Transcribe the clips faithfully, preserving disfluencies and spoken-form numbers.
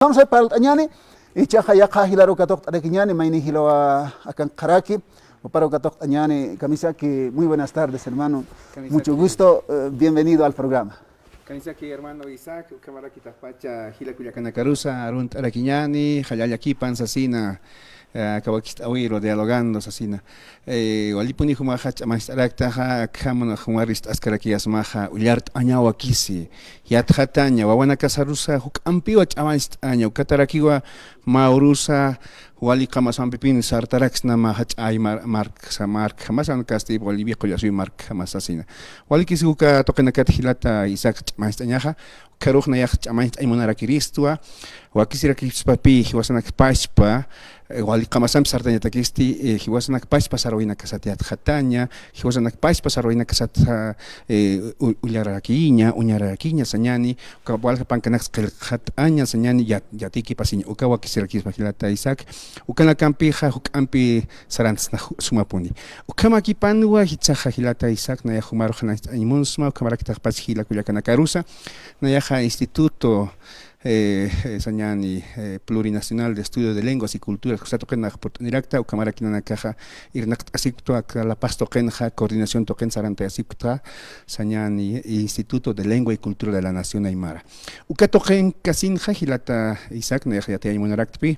Vamos a parlt'añäni, ichaxa yaqha jilaru katuqt'arakiñäni, mayni jilawa akanqaraki, juparu katuqt'añäni, kamisaki, muy buenas tardes, hermano. Kamisaki. Mucho gusto, eh, bienvenido al programa. Kamisaki, hermano Isaac, ukhamaraki taqpacha jila kullakanakarusa, arunt'arakiñäni, jallallakipan sasina, eh, aka wakist'äwiru dialogando sasina. Eh, walipuni jumaxa ch'amacht'araktaxa, akham jumar ist'askarakiyasmaxa, ullart'añaw wakisi, yatxataña, wawanakasarusa juk'ampiwa ch'amacht'aña, ukatarakiwa mä urusa, wali qamasampipin sartaraksna mä jach'a aymar, mark, sa, markjamasa, castilla, Bolivia, qullasuy markjamasa sasina. Walikisi uka tuqinakat jilata Isaac ch'amacht'añaxa, ukharux nayax ch'amacht'añ munarakiristwa, wakisirakispapï jiwasanak pachpa, eh, wali qamasampi sartañatakisti, eh, jiwasanak pachpa sarwinakasat yatxataña, jiwasanak pachpa sarwinakasat, eh, u-, ullarakiña, uñarakiña sañäni, uka walja pankanaks qillqataña sañäni, yat-, yatikipasiña, uka wakisirakispa jilata Isaac, ukanakampixa juk'ampi sarantsna ju-, sumapuni. Ukhamakipanwa jichhaxa jilata Isaac, nayax jumarux qhanañcht'añ munsma, ukhamarak taqpach jila kullakanakarusa, nayaxa instituto, eh, eh, sañäni, eh, Plurinacional de Estudio de Lenguas y Culturas, usa tuqin nax purt'anirakta, ukhamaraki nanakaxa irnaqt'asipkta, aka La Paz tuqinxa, coordinación tuqin sarantayasipkta, sañäni, Instituto de Lengua y Cultura de la Nación Aymara. Uka tuqinkasinxa jilata Isaac, nayax yatiyañ munaraktpï,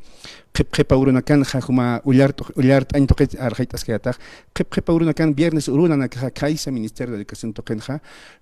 qhip qhipa urunakanxa juma ullar tuq-, ullart'añ tuqit arxayt'askayätax, qhip qhipa urunakan viernes uru nanakaxa khaysa Ministerio de Educación tuqinxa,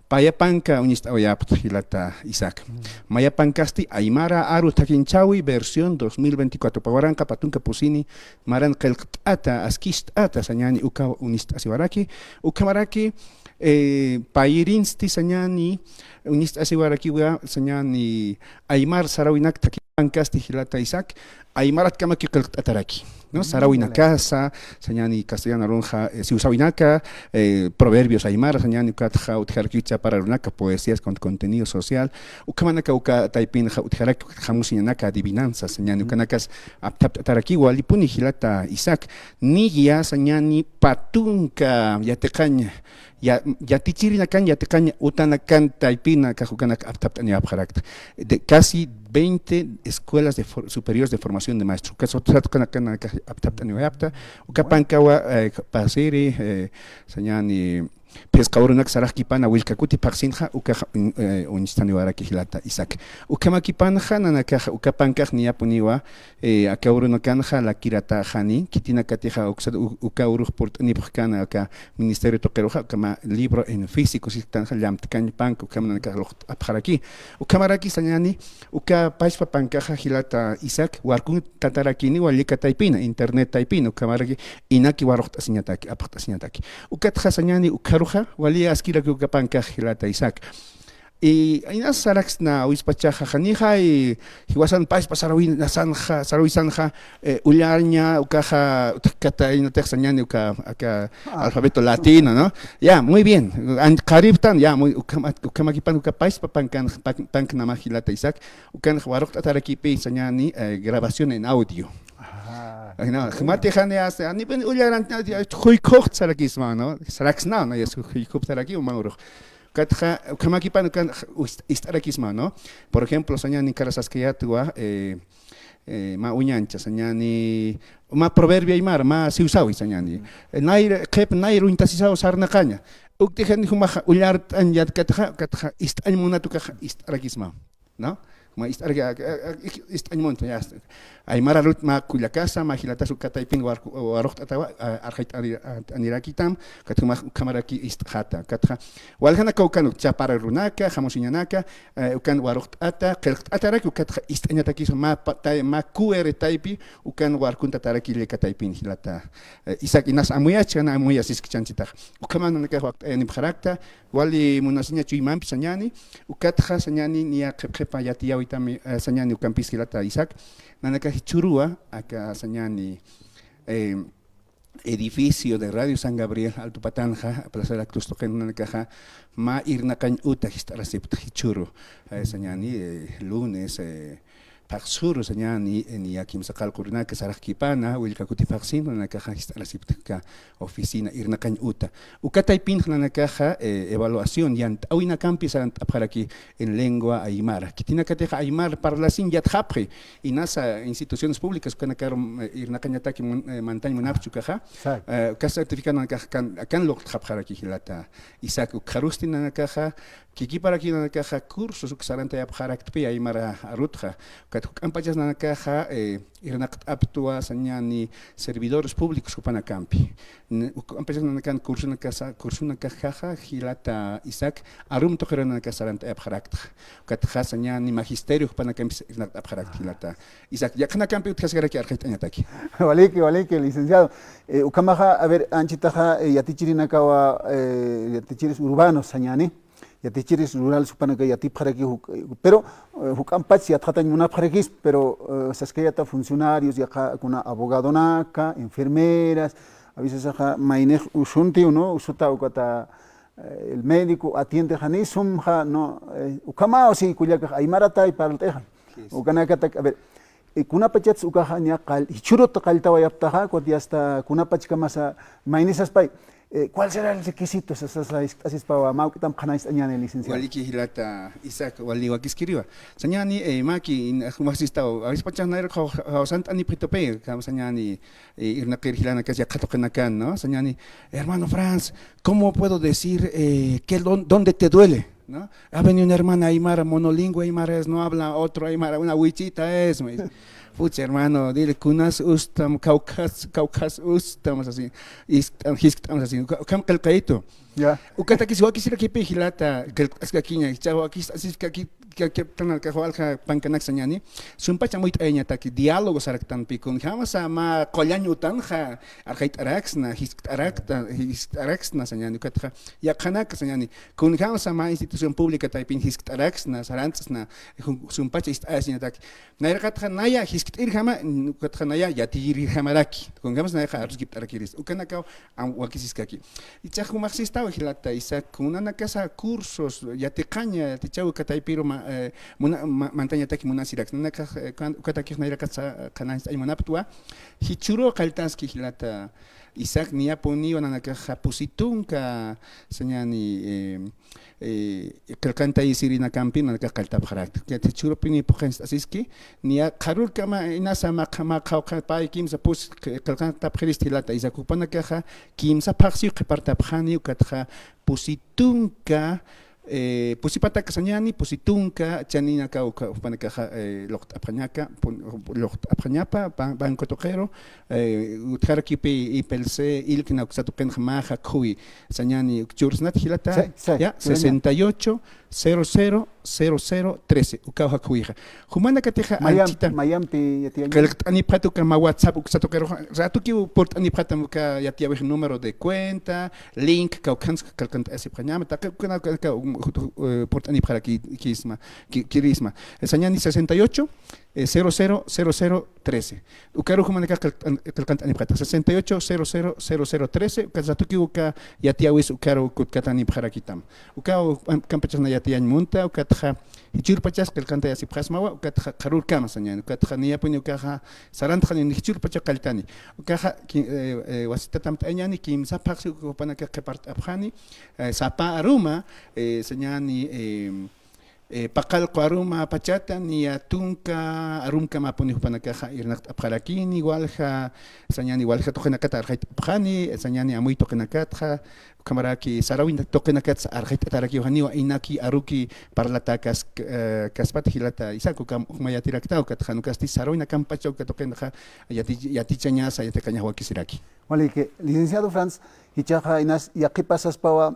paya panka uñist'awayapxta jilata Isaac. Mm. Maya pankasti Aymara Aru Thakinchäwi versión dos mil veinticuatro. Pä waranqa pä tunka pusini maran qillqt'ata, askist'ata sañäni uka uñist'asiwaraki, ukhamaraki, eh, payirinsti sañäni uñist'asiwarakiwa sañäni aymar sarawinak thaki pankasti jilata Isaac, aymaratkamaki qillqt'ataraki, ¿no? Mm, sarawinakasa, sañäni castellano arunxa, eh, siwsäwinaka, eh, proverbios aymara, sañäni ukatxa utjaraki chapar arunaka, poesías con contenido social, ukhamanaka uka taypinxa utjaraki, jamusiñanaka, adivinanzas, sañäni, mm, ukanakas apthapt'atarakiwa, walipuni jilata Isaac, niya sañäni pä tunka yatiqañ, ya-, yatichirinakan, yatiqañ utanakan taypina, akax ukanak apthapt'aniwayapxarakta. De casi veinte escuelas de for-, superiores de formación de maestros. Uka sat-, satqanakan akax apthapt'aniwayapta. Uka pankawa, eh, pasiri, eh, sañäni, phisqa urunak saraxkipana Willka Kuti phaxsinxa, ukax, eh, uñstaniwaraki jilata Isaac. Ukhamakipanxa nanakax, uka pankax niyapuniwa, eh, aka urunakanxa lakiratäxani, khitinakatixa uksa-, u-, uka urux purt'anipxkana aka ministerio tuqiruxa, ukhama libro en físico sisktanxa, llamtkañ panka, ukham nanakax luqt'apxaraki. Ukhamaraki sañäni, uka pachpa pankaxa jilata Isaac, warkun tatarakiniwa llika taypina, internet taypina, ukhamaraki inaki waruqt'asiñataki, apaqt'asiñataki. Ukatxa sañäni, ukharuxa, wali askiraki uka pankax jilata Isaac. Y inas saraksna awispachaxa, janixay, jiwasan pachpa sarawinasanxa, sarawisanxa, eh, ullarña, ukaxa, utjkataynatix sañäni uka, aka, ah, alfabeto latino, ¿no? Ya, muy bien. An-, qhariptan, ya, muy, ukhama-, ukhamakipan uka pachpa pankan, pan-, panknama jilata Isaac, ukan waruqt'atarakipï sañäni, eh, grabación en audio. Ah, no, bueno. Jumatixa ni hasta, ni ben ullaran, juykhuqt sarakisma, ¿no? Saraksna, ¿no? Ya, juykhuqt saraki, uma urux. Ukatxa, ukhamakipan ukan ist-, ist'arakisma, ¿no? Por ejemplo, sañäni karasaskayätwa, eh, eh, mä uñancha, sañäni, mä proverbio aymar, mä siwsäwi, sañäni. Mm. Eh, nayr, qhip nayr uñtasisaw sarnaqaña. Uktixan jumax ullart'añ yatkatxa, ukatxa ist'añ munat ukax ist'arakisma, ¿no? Mä ist'araki, a, a, a, ist'añ munta, ya está. Aymar arut mä kullakasa, mä jilatas uka taypin warku-, waruqt'atawa, a, arxayt'ani-, a, t'anirakitam, ukat jumax ukhamaraki ist'xata. Ukatxa, waljanaka ukan chapar arunaka, jamusiñanaka, eh, ukan waruqt'ata, qillqt'ataraki, ukatxa ist'añatakis mä pa-, tay-, mä Q R taypi, ukan warkun tataraki llika taypin jilata. Eh, Isaac, inas amuyachkana, amuyasiskchanchitax. Ukhama nanakax wakt'ayanipxarakta, wali munasiña chuymampi sañäni, ukatxa sañäni niya qhip qhipa yatiyäwitami, eh, sañäni ukampis jilata Isaac, nanakax jichhüruwa, aka sañäni, eh, edificio de Radio San Gabriel, Alto Patanxa, Plaza de la Cruz tuqin nanakaxa, mä irnaqañ uta jist'arasipta jichhüru, eh, sañäni, eh, lunes, eh, phaxsuru sañani, eh, niya kimsa qallqu urunak saraqkipana, willka kuti phaxsin nanakaxa jist'arasiptaka oficina irnaqañ uta. Uka taypinxa nanakaxa, eh, evaluación yant'awinakampi sarant'apxaraki en lengua aymara. Khitinakatixa aymar parlasin yatxapxi, inasa instituciones públicas ukanakaru, eh, irnaqañataki mun-, eh, mantañ munapxchi ukaxa. Exacto. Eh, uka certificado nanakaxa akan, akan logrtxapxaraki jilata Isaac, ukxarusti nanakaxa, kikiparakiw nanakaxa cursos uk sarantayapxaraktpi aymar arutxa. Ukat juk'ampachas nanakaxa, eh, irnaqt'aptwa sañani servidores públicos jupanakampi. N-, juk'ampachas nanakan cursonakas, cursonakas jaxa jilata Isaac, arum tuqirunanakas sarantayapxaraktxa. Ukatxa sañani magisterio jupanakampi irnaqt'apxarakt jilata Isaac. Yaqhanakampi utjaskaraki arxayt'añataki. Waliki, waliki, licenciado. Eh, ukhamaxa, a ver, anchitaxa, eh, yatichirinakawa, eh, yatichiris urbanos sañani. Yatichiris rural jupanaka yatipxaraki juk-, pero, eh, juk'ampach yatxatañ munapxarakis, pero, eh, saskayata funcionarios, yaqha kuna abogadonaka, enfermeras, a veces axa maynix usuntiw, ¿no? Usuta ukata, eh, el médico atiende jani sumxa, ¿no? Eh, ukhamaw si kullakax aymaratay parlt'ixa. Sí, sí. Ukanakatak, a ver, eh, kunapachats ukaxa niya qall-, jichhürut qalltawayaptaxa, ukat yasta kunapachkamasa maynisaspay. Eh, ¿cuál será el requisito? Sasa, sasa, jiskt'asispawa, mä juk'amp qhanañcht'añäni, licenciado. Waliki jilata Isaac, wali wakiskiriwa. Sañäni, eh, mäki, in-, jumasistaw, a veces pachas nayra jaw-, jawsant'anipxitupi, kam sañäni, eh, irnaqir jilanakas yaqha tuqinakan, ¿no? Sañäni, hermano Franz, ¿cómo puedo decir, eh, que don-, dónde te duele? ¿No? Ha venido una hermana aymara, monolingüe aymara es, no habla otro aymara, una wichita es, me dice. Pucha, hermano, dile, kunas ustam, kawkhas, kawkhas ustam, así, jiskt'am, jiskt'am, así, uka-, ukham qillqayitu. Ya. Ukatakis wakisirakipi jilata, qillqaskakiña, jichha wakis, así, kaki, kaki, kana, kaxwalja, pankanak sañäni, sumpach amuyt'ayañataki, diálogo saraktanpi, kunjamasa mä qullañ utanxa, arxayt'araksna, jiskt'arakta, jiskt'araksna sañäni, ukatxa, yaqhanak sañäni, kunjamsa mä institución pública taypin jiskt'araksna, sarantsna, jun-, sumpacha jist'ayasiñataki. Nayraqatxa naya jiskt'irjama, ukatxa naya yatiyirirjamaraki. Kunjamsa nayaxa aruskipt'arakiris. Ukanakaw am-, wakisiskaki. Jichhax jumax sistaw jilata Isaac, kunanakasa cursos, yatiqaña, yatichaw uka taypiru ma-, eh, muna-, ma-, mantañataki munasiraks. Nanakax, eh, kan-, ukatakix nayraqatsa, qhanañcht'añ munaptwa. Jichhüru qalltaski jilata Isaac, niyapuniwa nanakaxa pusi tunka sañäni, eh, eh, qillqantayasirinakampi nanakax qalltapxarakta. Jichhürupini phuqhañcht'asiski, niya qharürkama inasa mä qha-, mä qhawqha pay kimsa pus qi-, qillqantapxirist jilata Isaac, jupanakaxa kimsa phaxsiw qhipartapxani, ukatxa pusi tunka, eh, pusi patak sañäni, pusi tunka, chaninakaw uka, jupanakaxa, eh, luqt'apxañaka, pun-, luqt'apxañapa, ban-, banco tuqiru, eh, utjarakipi I P L C, ILCNA uksa tuqinxa mä jakhuwi, sañäni, uk chursnat jilata, sí, sí, ya, sesenta y ocho, cero cero, cero cero trece, ukaw jakhuwixa. Jumanakatixa mayam-, anchita mayampi yatiyaña. Qillqt'anipxat uka mä WhatsApp uksa tuqiruxa, ratukiw purt'anipxatam uka yatiyäwix número de cuenta, link, kawkhans qillqant'asipxañama, taqi ukanaka, uka, um, jut-, eh, purt'anipxarakisma, ki-, kirisma. Sañäni sesenta y ocho, eh, cero cero, cero cero trece. Ukaru jumanakax qillqt'an-, qillqant'anipxata. Sesenta y ocho, cero cero, cero cero trece, uka ratukiw uka yatiyäwis ukaru kutkatanipxarakitam. Ukaw, am-, kampachas na yatiyañ munta, ukatxa, jichhürpachas qillqantayasipxasmawa, ukatxa qharürkama sañäni, ukatxa niyapuni ukaxa, sarantxani jichhürpacha qalltani. Ukaxa, ki-, eh, eh, wasitatamt'añäni, kimsa phaxsi uka jupanakax qhipart'apxani, eh, sapa aruma, eh, sañäni, eh, eh, paqallqu aruma pachata, niya tunka arumkamapuni jupanakaxa irnaqt'apxarakini, walja, sañäni walja tuqinakata arxayt'apxani, sañäni amuy tuqinakatxa, ukhamaraki sarawin tuqinakatsa arxayt'atarakiw janiwa inaki aruki parlatakas, eh, kaspat jilata Isaac, ukham juma yatirakta, ukatxa jan ukasti sarawinakampacha uka tuqinxa yati-, yatichañasa, yatiqañax wakisiraki. Waliki, licenciado Franz, jichhaxa inas yaqhipasaspawa,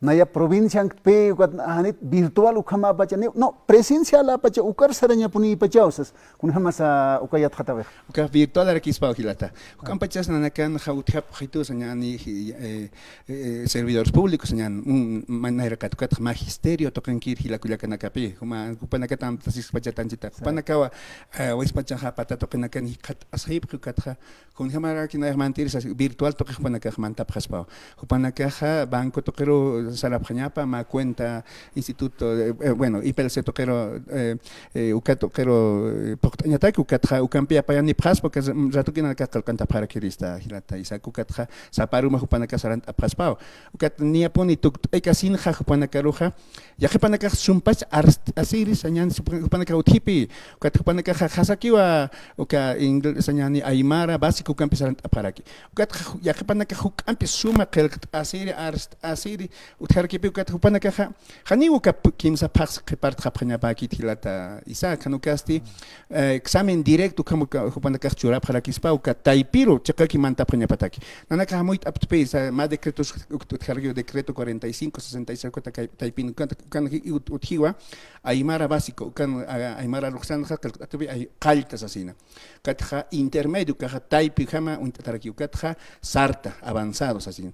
naya provincianktpi, ukat janit virtual ukhamapacha, ni, no, presencialapacha, ukar sarañapunipachaw sas, kunjamasa uka yatxatawix. Uka virtualarakispaw jilata. Juk'ampachas nanakanxa utjapxitu sañäni, eh, eh, servidores públicos sañäni, mm, ma-, nayraqat ukatxa magisterio tuqinkir jila kullakanakapi, juma, jupanakatam tasispachata anchita. Sí. Jupanakawa, eh, wispachaxa pata tuqinakan jikxat'asxipxi ukatxa, kunjamaraki nayax mantirisa virtual tuqix jupanakax mantapxaspaw. Jupanakaxa banco tuqiru sarapxañapa, mä cuenta instituto, eh, eh, bueno, IPELC tuqiru, eh, eh, uka tuqiru, eh, phuqt'añataki, ukatxa, ukampi apayanipxaspa, uka ratukinakax qillqantapxarakirista, jilata Isaac, ukatxa, sapa aruma jupanakax sarantapxaspawa. Ukat niyapuni tukt'aykasinxa jupanakaruxa, yaqhipanakax sumpach arst'asiri sañäni, jupanakax utjipi, ukat jupanakaxa jasakiwa, uka ingle-, sañäni aymara básico ukampi sarantapxaraki. Ukat yaqhipanakax juk'ampi suma qillqt'asiri, arst'asiri, utjarakipi ukat jupanakaxa, janiw uka p-, kimsa phaxs qhipartxapxañapäkit jilata Isaac, jan ukasti, eh, examen directo ukham uka jupanakax churapxarakispa, uka taypiru chiqaki mantapxañapataki. Nanakax amuyt'aptpi, sa-, mä decretos ut-, utjarakiw decreto cuarenta y cinco, sesenta y seis, uka ta-, taypin, ukan, ukan ut-, utjiwa, aymara básico, ukan, a-, aymara lluqsanxa, qillqt'atupi, ay, qallta sasina. Ukatxa intermedio, ukaxa taypi ukhama uñt'ataraki, ukatxa sarta, avanzado sasina.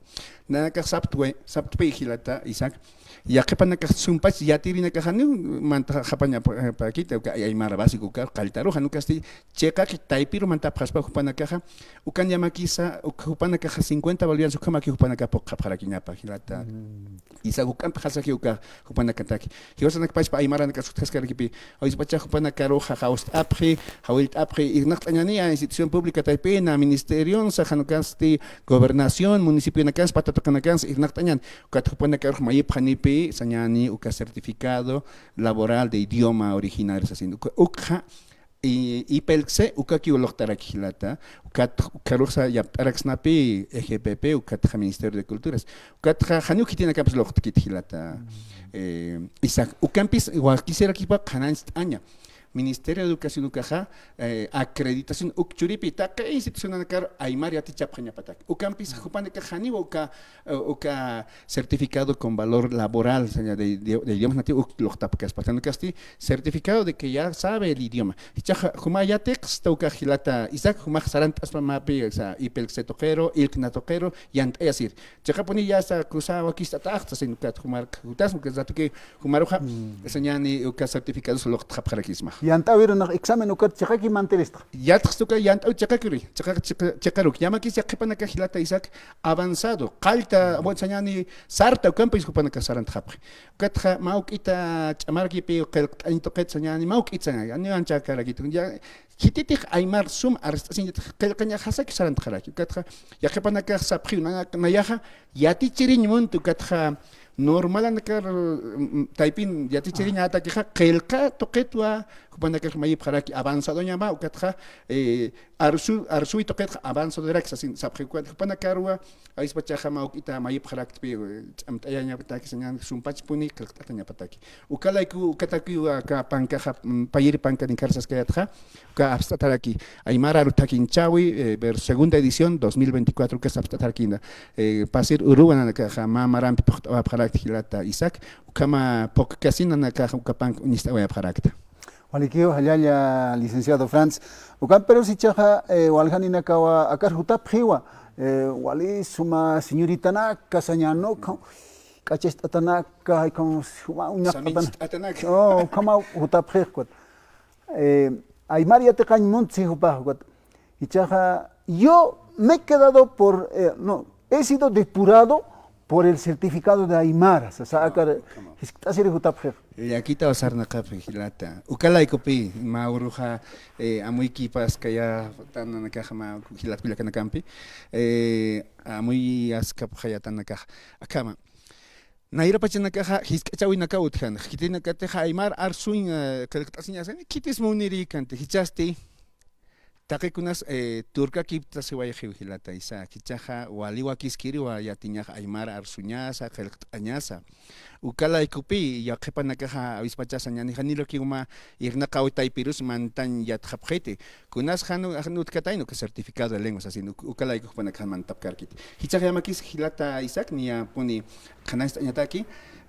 Nanakax saptwi, saptpi jilata Isaac, yaqhipanakax sumpach yatirinakaxaniw mantaxapañapäkita, uka aymara básico, uka qalltaruxa, jan ukasti chiqaki taypiru mantapxaspa jupanakaxa, ukan yamakisa, uka jupanakaxa cincuenta bolivianos ukhamaki jupanakax phuqxapxarakiñapa, jilata. Mm. Isaac, juk'ampi jasaki uka jupanakataki. Jiwasanakpachpa aymaranakax utjaskarakipi, awispacha jupanakaruxa jawst'apxi, jawillt'apxi, irnaqt'añäniya institución pública taypina, ministerionsa, jan ukasti gobernación, municipionakansa, pata tuqinakansa irnaqt'añäni. Ukat jupanakarux mayipxanipi, sañäni uka certificado laboral de idioma originario sasina. Uka, ukxa, i, IPELC ukakiw luqtaraki jilata, ukat, ukaruxa yapt'araksnapi EGPP, ukatxa Ministerio de Culturas, ukatxa janiw khitinakampis luqtkit jilata, eh, Isaac, ukampis wakisirakipa qhanañcht'aña, Ministerio de Educación ukaxa, eh, acreditación uk churipi, taqi institucionanakar aymar yatichapxañapatak, ukampis jupanakax janiw uka, eh, uka certificado con valor laboral, saña de, de, de idiomas nativos, uk luqtapkaspa. Jan ukasti, certificado de que ya sabe el idioma. Jichhaxa, juma yatiqsta ukax jilata Isaac, jumax sarant'aspa mäpi, o sea, IPELC tuqiru, ILCNA tuqiru, yant'ayasir. Chiqapuni ya sa kusa wakist'ataxta, sasin ukat jumar jutas, ukat ratuki jumaruxa, sañäni uka certificados luqtxapxarakisma. Yant'äwirunax examen ukat chiqaki mantiristxa. Yatiqsta uka yant'äwi chiqakiri, chiqa-, chiqa-, chiqaruk. Yamakis yaqhipanakax jilata Isaac, avanzado, qallta, bueno, sañäni sarta, ukampis jupanakax sarantxapxi. Ukatxa mä juk'ita ch'amarakipi, qillqt'añ tuqit sañäni, mä juk'it sañäni, anchakarakit. Ya, khititix aymar sum arst'asiñ qillqañax jasaki sarantxaraki. Ukatxa, yaqhipanakax sapxiw, na-, nayaxa, yatichiriñ munti, ukatxa, normalanakar, mm, taypin yatichiriñatakixa, qillqa tuqitwa, jupanakar mayipxaraki avanzadoñama, ukatxa, eh, arsu-, arsuwi tuqitxa avanzadorak sasin sapxi, ukat jupanakarwa, awispachaxa mä juk'ita mayipxaraktpi, eh, ch'amt'ayañapataki, sañäni sumpachpuni qillqt'atañapataki. Uka layku, ukatakiw aka pankaxa, mm, payiri pankan inkarsaskayatxa, uka apst'ataraki, aymar aru thakinchäwi, eh, ver-, segunda edición, dos mil veinticuatro, uka apst'atarakina, eh, pasir uruwa nanakaxa, mä marampi phuqt'awapxarakta jilata Isaac, ukhama phuqkasi nanakaxa, uka pank uñist'awayapxarakta. Walikiw, jallalla, licenciado Franz. Ukan, pero sichhaxa, eh, waljaninakawa, akar jutapxiwa, eh, wali suma señoritanaka sañäni, ukham, k'achacht'atanaka, ukham, suma uñaqt'atanaka. Samincht'atanaka. Oh, ukhama jutapxix, ukat. Eh, aymar yatiqañ munti jupax, ukat. Jichhaxa, yo me he quedado por, eh, no, he sido depurado por el certificado de aymara, sasa akar jiskt'asiri jutapxix. Llakitaw sarnaqapxi jilata. Uka laykupi, mä uruxa, eh, amuykipaskayätanakax mä jilat kullakanakampi, eh, amuyaskapxayätanakax. Akhama. Nayra pachanakaxa jisk'achäwinakaw utjan. Khitinakatixa aymar arsuñ, eh, qillqt'asiñaskani, khitis munirïkanti, jichhasti. Taqikunas, eh, turkakiptasiwayxiw jilata Isaac, jichhaxa wali wakiskiriwa yatiñax aymar arsuñasa, qillqt'añasa. Uka laykupi, yaqhipanakaxa awispacha sañäni, janirakiw mä irnaqaw taypirus mantañ yatxapxiti. Kunas jan, jan utjkatayna uka certificado de lengua sasin, uk-, uka layku jupanakax mantapkarkiti. Jichhax yamakis jilata Isaac, niyapuni qhanañcht'añataki,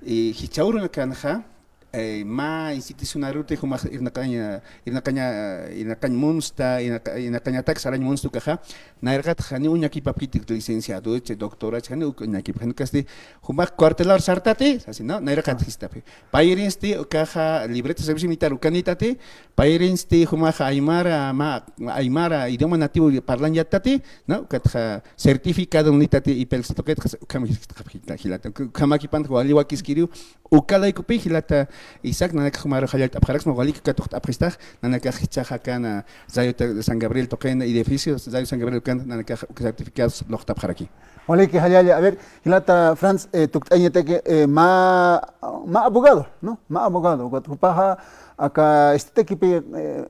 eh, jichha urunakanxa, Eh, mä institucionaruti jumax irnaqaña, irnaqaña, irnaqañ munsta, irnaqa-, irnaqañatak sarañ munsta ukaxa, nayraqat jani uñakipapkiti licenciado, este, doctora, jani uk uñakip, jani kasti, jumax cuartelar sartati, así, ¿no? Nayraqat jistapxi. Payrinsti ukaxa libreta servicio militar ukanitati, payrinsti jumaxa aymara, mä, aymara idioma nativo parlañatati, ¿no? Ukatxa certificado nitati IPELC tuqitxa, ukham jistapxi jilata, ukhamakipan wali wakiskiriw, uka laykupi jilata Isaac, nanakax jumaru jallallt'apxaraksma, walik ukat uqt'apxistax, nanakax jichhaxa kana, Rayo San Gabriel tuqina, edificio Rayo San Gabriel ukan, nanakax uka certificados luqtapxaraki. Waliki jallalla, a ver, jilata Franz, eh, tukt'añataki, eh, mä, mä abogado, ¿no? Mä abogado, ukat jupaxa aka istitakipi, eh,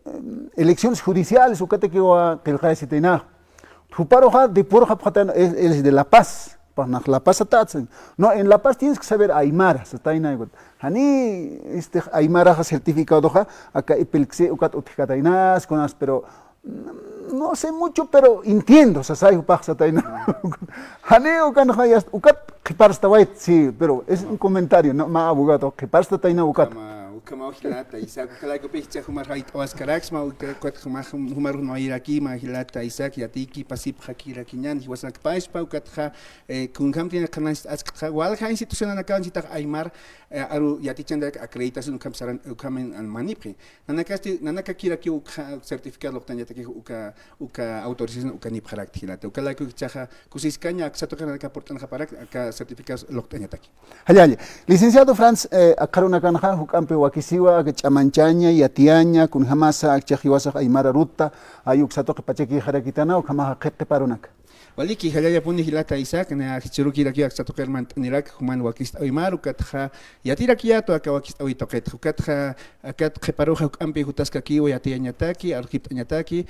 elecciones judiciales, ukatakiwa qillqayasitaynax. Juparuxa dipurxapxatayna, él, él es de La Paz. Jupax nax La Paz satätsa. No, en La Paz tienes que saber aymara, satayna, ukat. Jani, este, aymaraxa certificadoxa, aka IPELC ukat utjkataynas, kunas, pero, mm, no sé mucho, pero entiendo, sasay jupax satayna. Jani, ukanxa ya, ukat qhiparstawayt, sí, pero es un comentario, ¿no? Mä abogado, qhiparstatayna ukat. Ukhama, ukhama jilata Isaac, uka laykupi jichha jumar jayt'awaskaraksma, uka, ukat jumar, jumar jumayirakima, jilata Isaac, yatiyki pasipxakirakiñan, jiwasanakpaspa, ukatxa, eh, kunjamti qhanañs askatxa, walja institucionanakaw sitax aymar, eh, aru yatichandak acreditación ukham saran, ukham manipxi. Nanakasti, nanakakirakiw ukxa certificado luqtañataki uka, uka autorización ukanipxarakti jilata. Uka layku jichhaxa kusiskaña aksa tuqi nanaka purt'anxaparak aka certificado luqtañataki. Jallalla. Licenciado Franz, eh, aka arunakanxa juk'ampi wakisiwa, aka ch'amanchaña, yatiyaña, kunjamasa akchax jiwasax aymar aruta, ay uksa tuqi pachakixarakitana, ukhamaxa qhipa arunaka. Waliki, jallallapuni jilata Isaac, na jichhürukirakiw aksa tuqir mant'anirak, juman wakist'äwimar, ukatxa yatirakiyätwa aka wakist'äwi tuqit, ukatxa, akat qhiparuxa juk'ampi jutaskakiwa yatiyañataki, arukipt'añataki,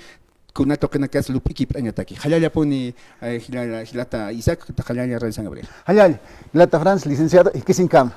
kuna tuqinakas lup'ikipt'añataki. Jallallapuni, eh, jilalla, jilata Isaac, jallalla Rayo San Gabriel. Jallalla, jilata Franz, licenciado, jikisinkama.